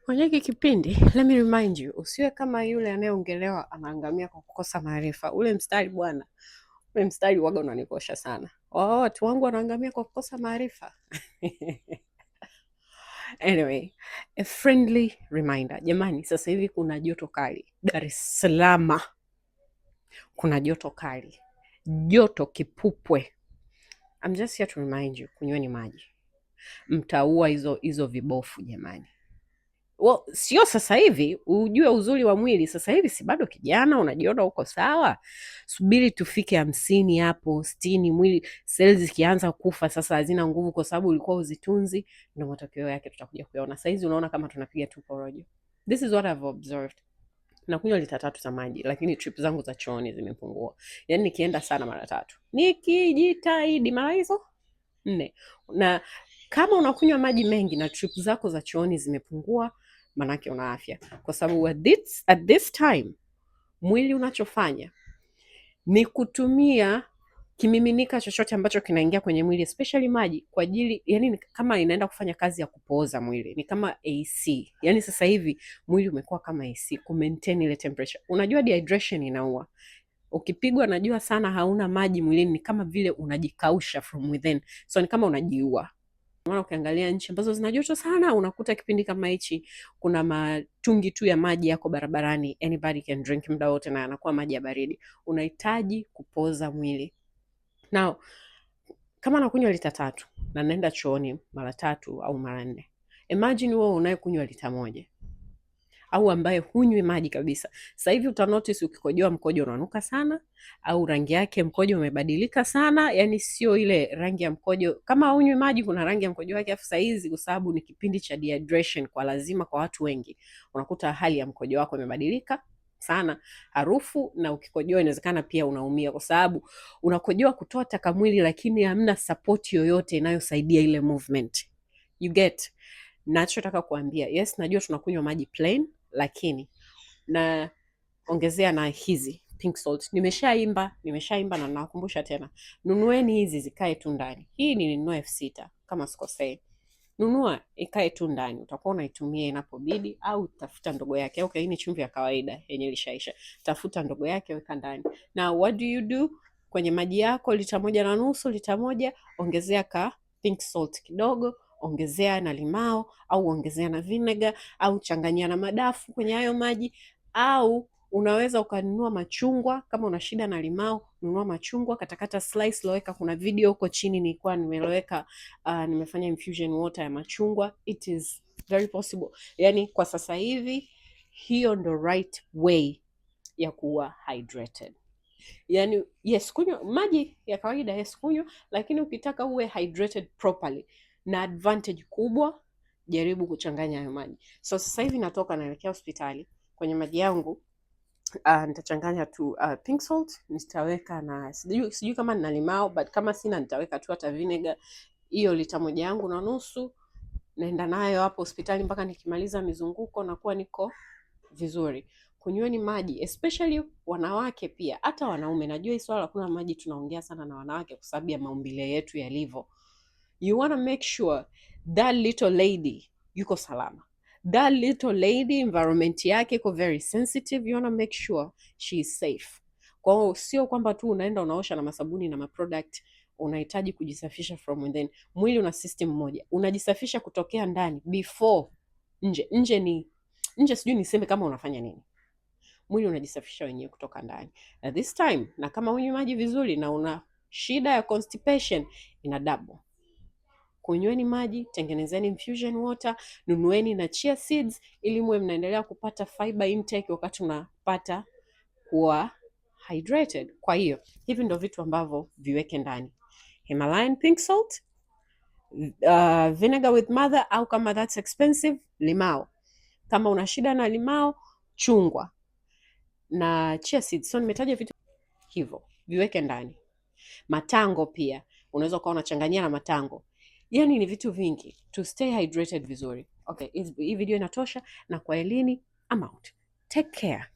Kwenye hiki kipindi, let me remind you, usiwe kama yule anayeongelewa anaangamia kwa kukosa maarifa. Ule mstari bwana, ule mstari waga unanikosha sana. Oh, watu wangu wanaangamia kwa kukosa maarifa. Anyway, a friendly reminder. Jamani, sasa hivi kuna joto kali Dar es Salaam, kuna joto kali, joto kipupwe. I'm just here to remind you, kunyweni maji, mtaua hizo hizo vibofu jamani. Well, sio sasa hivi ujue uzuri wa mwili. Sasa hivi si bado kijana, unajiona uko sawa. Subiri tufike 50 hapo 60, mwili cells zikianza kufa sasa hazina nguvu, kwa sababu ulikuwa uzitunzi, ndio matokeo yake tutakuja kuyaona. Sasa hizi unaona kama tunapiga tu porojo. This is what I've observed. Nakunywa lita 3 za maji, lakini trip zangu za chooni zimepungua. Yaani nikienda sana mara tatu, nikijitahidi mara hizo nne. Na kama unakunywa maji mengi na trip zako za chooni zimepungua, manake una afya, kwa sababu at this time mwili unachofanya ni kutumia kimiminika chochote ambacho kinaingia kwenye mwili, especially maji, kwa ajili yani, ni kama inaenda kufanya kazi ya kupooza mwili, ni kama AC. Yani sasa hivi mwili umekuwa kama AC ku maintain ile temperature. Unajua dehydration inaua. Ukipigwa na jua sana, hauna maji mwilini, ni kama vile unajikausha from within, so ni kama unajiua. Maana ukiangalia nchi ambazo zina joto sana, unakuta kipindi kama hichi kuna matungi tu ya maji yako barabarani, anybody can drink muda wote, na yanakuwa maji ya baridi. Unahitaji kupoza mwili. Now, kama nakunywa lita 3 na naenda chooni mara tatu au mara nne, imagine wewe unayekunywa lita 1 au ambaye hunywi maji kabisa. Sasa hivi uta notice ukikojoa mkojo unanuka sana, au rangi yake mkojo umebadilika sana, yani sio ile rangi ya mkojo. Kama hunywi maji, kuna rangi ya mkojo wake, afu saizi kwa sababu ni kipindi cha dehydration kwa lazima kwa watu wengi, unakuta hali ya mkojo wako imebadilika sana, harufu, na ukikojoa inawezekana pia unaumia, kwa sababu unakojoa kutoa taka mwili, lakini hamna support yoyote inayosaidia ile movement. You get nachotaka kuambia? Yes, najua tunakunywa maji plain, lakini na ongezea na hizi pink salt. Nimeshaimba, nimeshaimba na nawakumbusha tena, nunueni hizi zikae tu ndani. Hii nilinunua 6,000 kama sikosei. Nunua ikae tu ndani, utakuwa unaitumia inapobidi, au tafuta ndogo yake. Okay, hii ni chumvi ya kawaida yenye ilishaisha. Tafuta ndogo yake, weka ndani. Now what do you do? Kwenye maji yako lita 1.5, lita 1, ongezea ka pink salt kidogo, ongezea na limao au ongezea na vinegar au changanyia na madafu kwenye hayo maji, au unaweza ukanunua machungwa kama una shida na limao, nunua machungwa, katakata slice, loweka. Kuna video huko chini nilikuwa nimeloweka, nimefanya infusion water ya machungwa. It is very possible. Yani kwa sasa hivi hiyo ndo right way ya kuwa hydrated. Yani yes, kunywa maji ya kawaida, yes kunywa, lakini ukitaka uwe hydrated properly na advantage kubwa, jaribu kuchanganya hayo maji. So sasa hivi natoka naelekea hospitali, kwenye maji yangu nitachanganya tu pink salt, nitaweka na sijui kama nina limao, but kama sina nitaweka tu hata vinegar. Hiyo lita 1 yangu na nusu naenda nayo hapo hospitali mpaka nikimaliza mizunguko nakuwa niko vizuri. Kunyweni maji, especially wanawake pia, hata wanaume. Najua hii swala la kunywa maji tunaongea sana na wanawake kwa sababu ya maumbile yetu yalivyo. You wanna make sure that little lady yuko salama, that little lady environment yake iko very sensitive, you wanna make sure she is safe. Kwa hiyo sio kwamba tu unaenda unaosha na masabuni na maproduct, unahitaji kujisafisha from within. Mwili una system moja, unajisafisha kutokea ndani before nje. Nje ni nje, sijui niseme kama unafanya nini. Mwili unajisafisha wenyewe kutoka ndani. Na this time, na kama hunywi maji vizuri na una shida ya constipation, ina double. Kunyweni maji, tengenezeni infusion water, nunueni na chia seeds ili muwe mnaendelea kupata fiber intake wakati unapata kuwa hydrated. Kwa hiyo hivi ndo vitu ambavyo viweke ndani: Himalayan pink salt, vinegar with mother, au kama that's expensive, limao. Kama una shida na limao, chungwa na chia seeds. So nimetaja vitu hivyo, viweke ndani. Matango pia unaweza ukawa unachanganyia na matango. Yani ni vitu vingi to stay hydrated vizuri. Okay, hii video inatosha na kwa elini, I'm out. Take care.